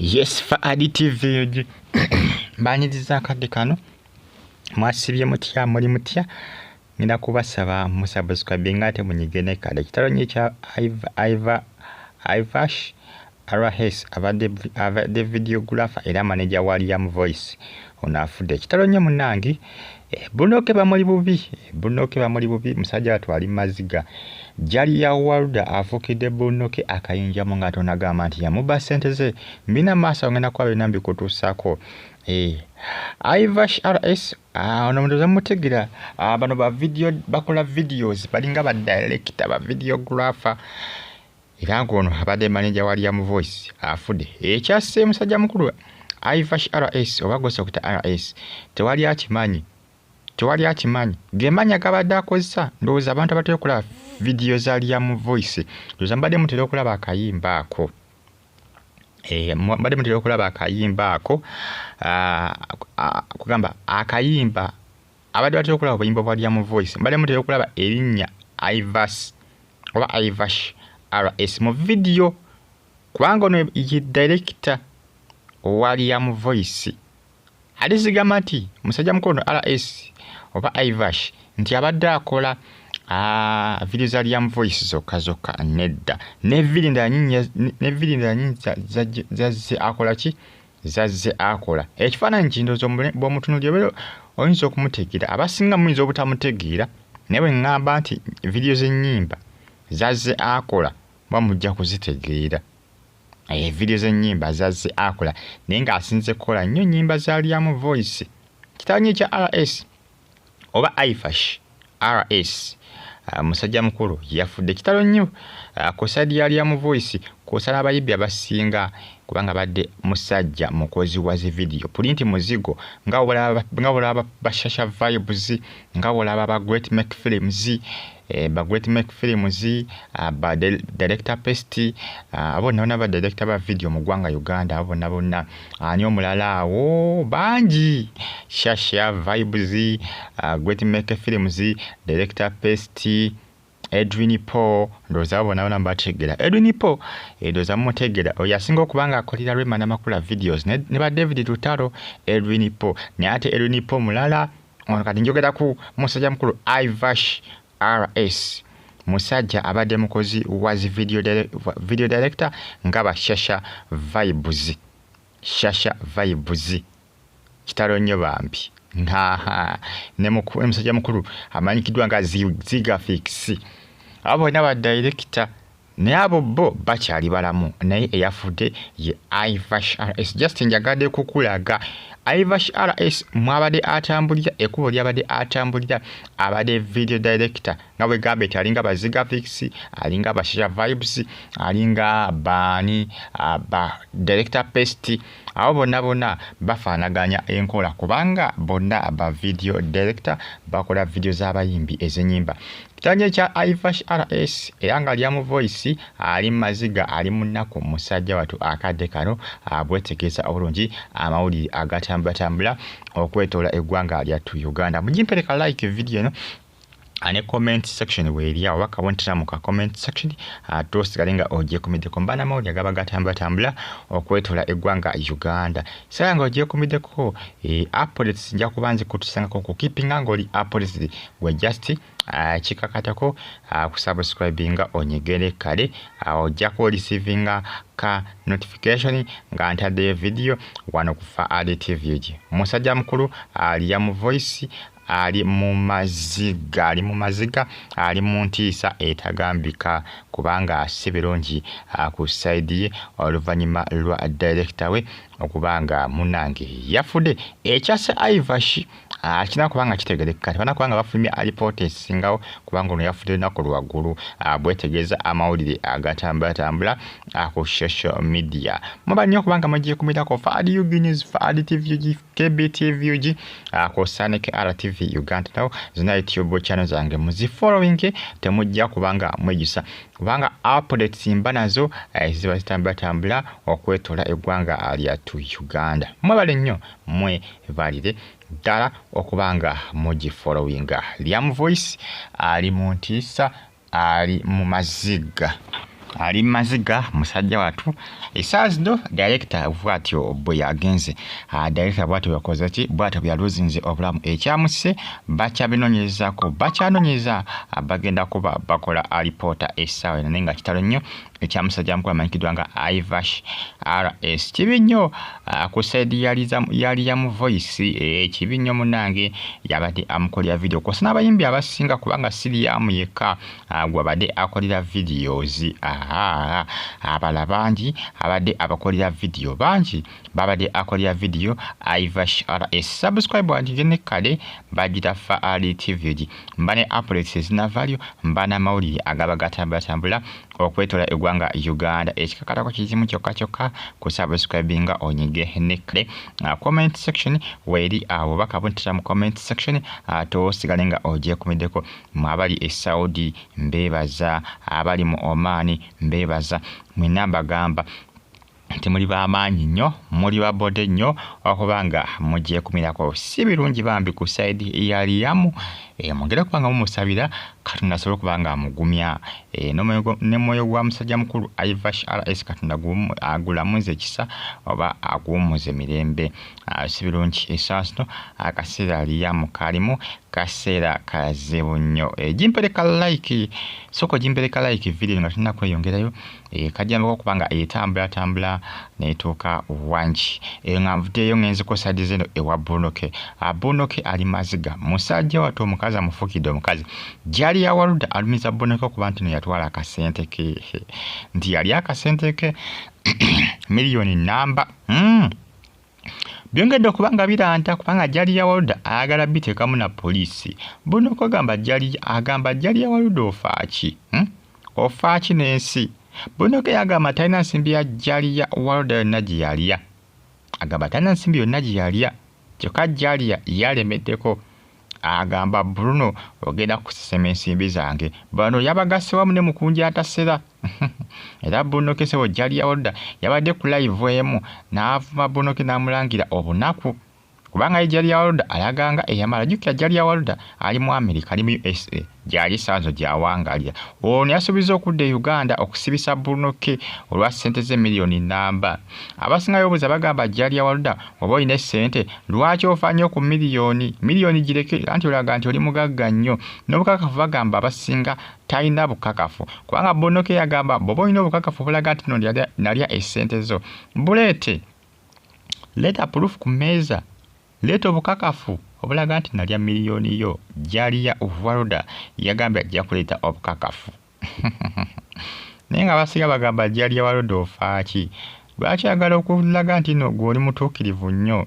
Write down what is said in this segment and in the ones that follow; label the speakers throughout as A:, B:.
A: Yes, Faadi TV mbaniriza akadde kano. Mwasibye mutya? Muli mutya? Ngenda kubasaba musubscribinga ate munyige ne kale. Kitalo nnyo ekya Ivash RS, abadde videographer era manager wa Liam Voice, ono afudde. Kitalo nnyo munnange. Bunoke bamuli bubi, Bunoke bamuli bubi, musajja wattu ali maziga. Jalia Walda afuukidde Bunoke akayinja mu ngalo, n'agamba nti yamubba ssente ze. Mbina maaso ngenda kuba byonna mbikutuusaako. Ivash RS ono ndowooza mumutegeera. Bano ba video, bakola videos, balinga ba director, ba videographer, era ng'ono abadde manager wa Liam Voice afudde. Ekyasse musajja mukulu Ivash RS oba gw'osobola okuyita RS tewali akimanyi, tewali akimanyi. Ge mannya g'abadde akozesa. Ndowooza abantu abatera okulaba vidiyo za Liam Voice, ndowooza mubadde mutera okulaba akayimba ako. Mbadde mutera okulaba akayimba ako, kugamba akayimba, abadde batera okulaba obuyimba bwa Liam Voice, mbadde mutera okulaba erinnya Ivas oba Ivash RS mu vidiyo, kubanga ono ye director owa Liam Voice. Ate sigamba nti musajja mukulu ono RS oba Ivash nti abadde akola vidiyo za Liam Voice zokka zokka, nedda, ne vidiyo endala nnyingi zazze akola ki, zazze akola. Ekifaananyi kindowooza bw'omutunuulira obeera oyinza okumutegeera, abasinga muyinza obutamutegeera, naye bwe ŋŋamba nti vidiyo z'ennyimba zazze akola, muba mujja kuzitegeera. Vidiyo z'ennyimba zazze akola, naye ng'asinze kukola nnyo nnyimba za Liam Voice. Kitalo nnyo ekya RS oba Ivash RS, musajja mukulu yafudde. Kitalo nnyo ku side ya Liam Voice, kw'ossa n'abayimbi abasinga, kubanga abadde musajja mukozi wa zi vidiyo pulinti muzigo, nga bw'olaba ba Shasha Vibes, nga bw'olaba ba Great Make Films, ba Great Make Films, ba Director Pest, abo bonna bonna ba director ba vidiyo mu ggwanga Uganda, abo bonna bonna. Ani omulala awo? Bangi. Shasha Vibes, Great Make Films, Director Pest, Edwin Paul, ndowooza abo bonna bonna mubategeera. Edwin Paul ndowooza mumutegeera, oyo asinga okuba nga akolera Rema Namakula videos ne ba David Lutalo, Edwin Paul. Naye ate Edwin Paul mulala, ono kati njogera ku musajja mukulu Ivash RS, musajja abadde mukozi wa zi video director nga ba Shasha Vibes, Shasha Vibes. Kitalo nnyo bambi. Nhaha, ne musajja mukulu amanyikiddwa nga Zigafix, abo bonna ba director, naye abo bo bakyali balamu, naye eyafudde ye Ivash RS. Just njagadde kukulaga Ivash RS mwabadde atambulira, ekkubo lyabadde atambulira. Abadde video director nga bwe gambye nti alinga ba Zigafix, alinga ba Shasha Vibes, alinga baani, ba Director Pest, abo bonna bonna bafaanaganya enkola, kubanga bonna ba video director, bakola vidiyo z'abayimbi ez'ennyimba. Kitalo ekya Ivash RS, era nga Liam Voice ali mu maziga, ali mu nnaku musajja wattu akadde kano. Bwetegeeza obulungi amawulire agatambulatambula okwetoola eggwanga lyattu Uganda. Mugimpereka like vidiyo eno ne comment section weeri awo, oba kabonetera mu ka comment section, ate osigale nga ogyekumiddeko mba n'amawulire agaba gatambulatambula okwetoola eggwanga Uganda. Sigala nga ogyekumiddeko, updates nja kuba nzikutusangako ku keepinga ng'oli updated. Gwe just kikakatako kusubscribinga, onyegere kale, ojja kuba oreceivinga ka notification nga ntaddeyo video wano ku Faad TV. Gi musajja mukulu Liam Voice ali mu maziga, ali mu maziga, ali mu ntiisa etagambika, kubanga si birungi ku side ye oluvannyuma lwa director we okuba nga munnange yafudde. Ekyasse Ivash kirina kubanga kitegerekeka, tebana kubanga bafulumya alipoota esingawo, kubanga ono yafudde lunaku lwaggulu, bwetegeeza amawulire agatambulatambula ku social media. Muba nnyo okubanga mugyekumirako Faad UG News, Faad TV UG, KBTV UG, kw'ossa ne KRTV Uganda, nawo zonna YouTube channel zange muzifollowing, temujja kubanga mwejjusa, kubanga updates mba nazo ziba zitambulatambula okwetoola eggwanga lyattu Uganda. Mwebale nnyo, mwebalire ddala okuba nga mugifollowinga. Liam Voice ali mu ntiisa, ali mu maziga. Ali maziga musajja watu essaawa zino. Director bwatyo bwe yagenze, director bwatyo yakoze ki, bwatyo bwe yaluzinze obulamu. Ekyamuse bakyabinoonyerezaako, bakyanoonyereza, bagenda kuba bakola alipoota essaawa eno. Naye nga kitalo nnyo ekyamusajja mukulu amanyikiddwa nga Ivash RS. Kibi nnyo ku side ya Liam Voice, kibi nnyo munnange. Yabadde amukolera video kwosa n'abayimbi abasinga, kubanga si Liam yekka gwabadde akolera videos, abala bangi abadde abakolera video, bangi babadde akolera video Ivash RS. Subscribe wandigene kale bagita fa ali TV mba ne updates ezinavaayo, mba n'amawulire agaba gatambulatambula okwetola eggwanga Uganda. Ekikakatako kizimu kyokka kyokka ku subscribinga, onyige ne kale comment section weeri awo baka buntera mu comment section, ate osigale nga ogyekumiddeko. Mu abali e Saudi mbeebaza, abali mu Oman mbeebaza mwenna, mbagamba nti muli b'amaanyi nnyo, muli babode nnyo okubanga mugyekumirako. Si birungi bambi ku side ya Liam, mwongere okuba nga mumusabira Katonda asobole okuba nga amugumya, ne mwoyo gwa musajja mukulu Ivash RS Katonda agulamuze ekisa oba aguwummuze mirembe. Si birungi essaawa zino, akaseera Liam kalimu kaseera kazibu nnyo. Gimpereka like, sooka ogimpereka like video nga tolina kweyongerayo, kajjambako okuba nga etambulatambula netuuka wangi. Nga nvuddeyo ngenzeko side zeno ewa Bruno K. Bruno K ali maziga, musajja wattu omukazi amufuukidde omukazi. Gyali yawaluda alumiza Bruno K okuba nti no yatwala akasente ke, nti yali akasente ke miliyoni namba. Byongedde okuba nga biranta kubanga Jalia Waluda ayagala biteekamu na poliisi. Bruno K agamba Jali, agamba Jalia Waluda ofaaki, Ofaaki n'ensi? Bruno K yagamba talina nsimbi ya Jalia Waluda yonna gye yalya, agamba talina nsimbi yonna gye yalya, kyokka Jalia yalemeddeko. Agamba Bruno ogenda kusesema ensimbi zange. Bano yabagasse wamu ne mukunja atasera. Era Bruno K sebo Jalia Waluda yabadde ku live emu n'avuma Bruno K n'amulangira obunaku, kubanga ye Jalia Waluda alaganga eyamala. Jjukira Jalia Waluda ali mu America, ali mu USA gyali sanzo gyawangalira. Ono yasuubiza okudda e Uganda okusibisa Bruno K olwa ssente ze miliyoni namba. Abasinga beebuuza, bagamba Jalia Waluda oba olina essente lwaki ofa nnyo ku miliyoni? Miliyoni gireke, anti olaga nti oli mugagga nnyo n'obukakafu. Bagamba abasinga talina bukakafu, kubanga Bruno K yagamba bw'oba olina obukakafu obulaga nti no nalya essente zo, buleete, leeta proof ku mmeeza, leeta obukakafu obulaga nti nalya miliyoni yo. Jalia Waluda yagambye ajja kuleeta obukakafu, naye nga abasinga bagamba Jalia Waluda ofaaki? Lwaki ayagala okulaga nti no gwe oli mutuukirivu nnyo,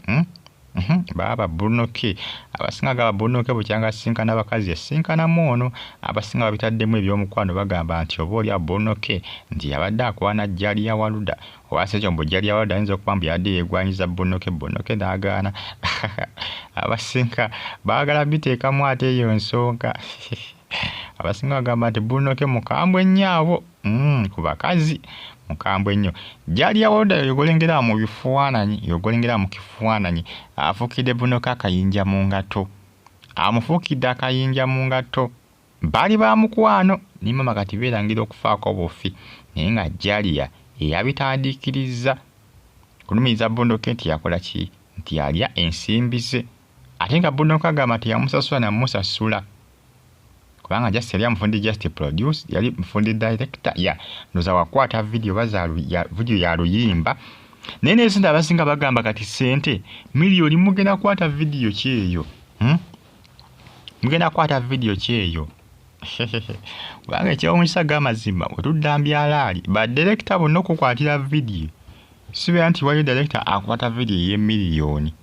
A: Baaba Bruno K, abasinga gaba Bruno K bukyanga asinkana abakazi yasinkanamu ono, abasinga babitaddemu ebyomukwano. Bagamba nti oba oli Bruno K nti yabadde akwana Jalia Waluda, oba ekyo mbu Jalia Waluda ayinza okuba mbu yabadde yeegwanyiza Bruno K, Bruno K n'agaana. Abasinga baagala biteekamu ate eyo nsonga. Abasinga bagamba nti Bruno K mukambwe nnyo abo, ku bakazi mukambwe nnyo. Jalia Waluda yogolengera mu bifaananyi, yogolengera mu kifaananyi afuukidde Bruno K akayinja mu ngato, amufuukidde akayinja mu ngato. Baali ba mukwano ne maama, kati beerangira okufaako bufi, naye nga Jalia eyabitandiikiriza kulumiriza Bruno K nti yakola ki, nti alya ensimbi ze, ate nga Bruno K agamba nti yamusasula namusasula, kubanga just yali amufundi, just produce, yali mufundi director ya ndoza wakwata video baza ya video ya luyimba. Naye nesente abasinga bagamba kati sente miliyoni mugenda kukwata video ki eyo, Mugenda kukwata video ki eyo? Kubanga ekyewuunyisa g'amazima wetudda mbyalaali ba director bonna okukwatira video, sibeera nti waliyo director akwata video ey'emiliyoni.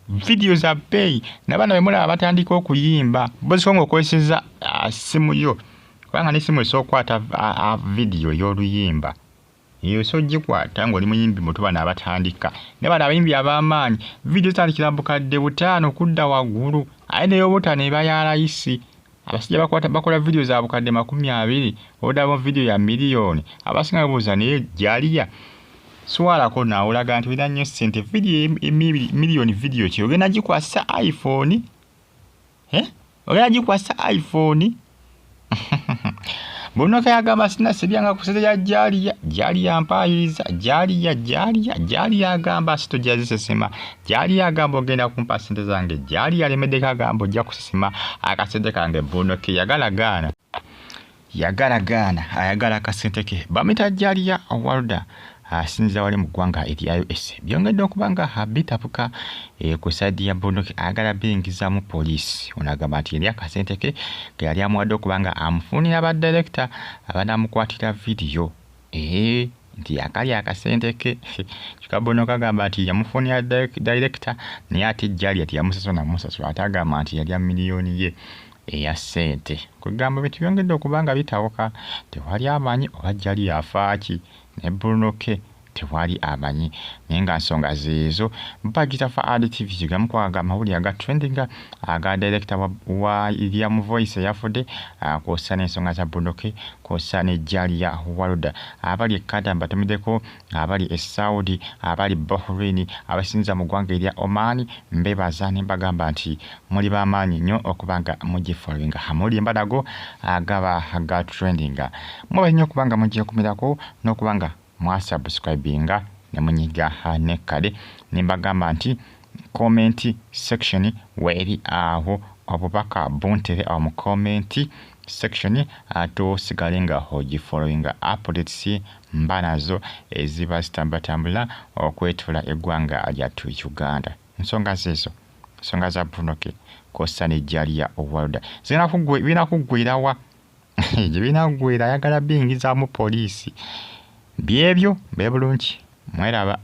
A: Video za bbeeyi, nabaana be mulaba batandika okuyimba boziko ng'okozeseza simu yo, kubanga n'essimu esobola okukwata video ey'oluyimba, eyo osobola ogikwata ng'oli muyimbi muto. Bano abatandika ne bano abayimbi ab'amaanyi, video zitandikira 5000 kudda waggulu, ate n'ey'obutaano eba ya layisi. Abasajja bakwata bakola video za 200,000, odamu video ya miliyoni. Abasinga bebuuza, naye Jalia swalako naawe olaga nti olina nnyo ssente, video miliyoni video ki ogenda gikwasa iPhone, eh? Ogenda gikwasa iPhone? Bruno K agamba sinasibyanga ku ssente ya Jalia, Jalia ampaayiriza, Jalia, Jalia, Jalia agamba sitojja zisesema, Jalia agamba ogenda kumpa ssente zange, Jalia alemeddeko agamba ojja kusesema akasente kange. Bruno K yagala gaana, yagala gaana, ayagala akasente ke. Bamuyita Jalia Walda, asinzira wali mu ggwanga erya US. Byongedde okuba nga bitabuka ku side ya Bruno K, ayagala biyingizaamu poliisi. Ono agamba nti eri akasente ke ke yali amuwadde okuba nga amufunira ba director abanaamukwatira vidiyo, nti akali akasente ke. Kyokka Bruno kagamba nti yamufunira director, naye ate Jalia teyamusasula namusasula, ate agamba nti yalya miliyoni ye eya ssente. Kwegamba bintu byongedde okuba nga bitabuka, tewali amanyi oba Jalia afaaki ne Bruno K, tewali amanyi, naye nga nsonga zeezo. Mpagita fa Ad TV gamu kwaga amawulire aga trending aga director wa Liam Voice eyafudde, kw'ossa n'ensonga za Bruno K, kw'ossa ne Jalia Walda. Abali e Qatar mbatumiddeko, abali e Saudi, abali Bahrain, abasinza mu ggwanga erya Oman, mbebaza ne mbagamba nti muli b'amaanyi nnyo okuba nga mugifollowinga. Amawulire mbanago agaba ga trending, mwebale nnyo okuba nga mugyekumirako n'okuba nga mwasubscribinga ne munyiga ne kale, ne mbagamba nti comment section weeri awo, obubaka buntere awo mu comment section, ate osigale nga ogifollowinga. Updates mba nazo eziba zitambulatambula okwetoola eggwanga lyattu Uganda. Nsonga zeezo, nsonga za Bruno K kw'ossa ne Jalia Walda. Birina kuggwerawa gye birina kuggwera? Ayagala biyingizaamu poliisi. Byebyo, mbe bulungi, mweraba.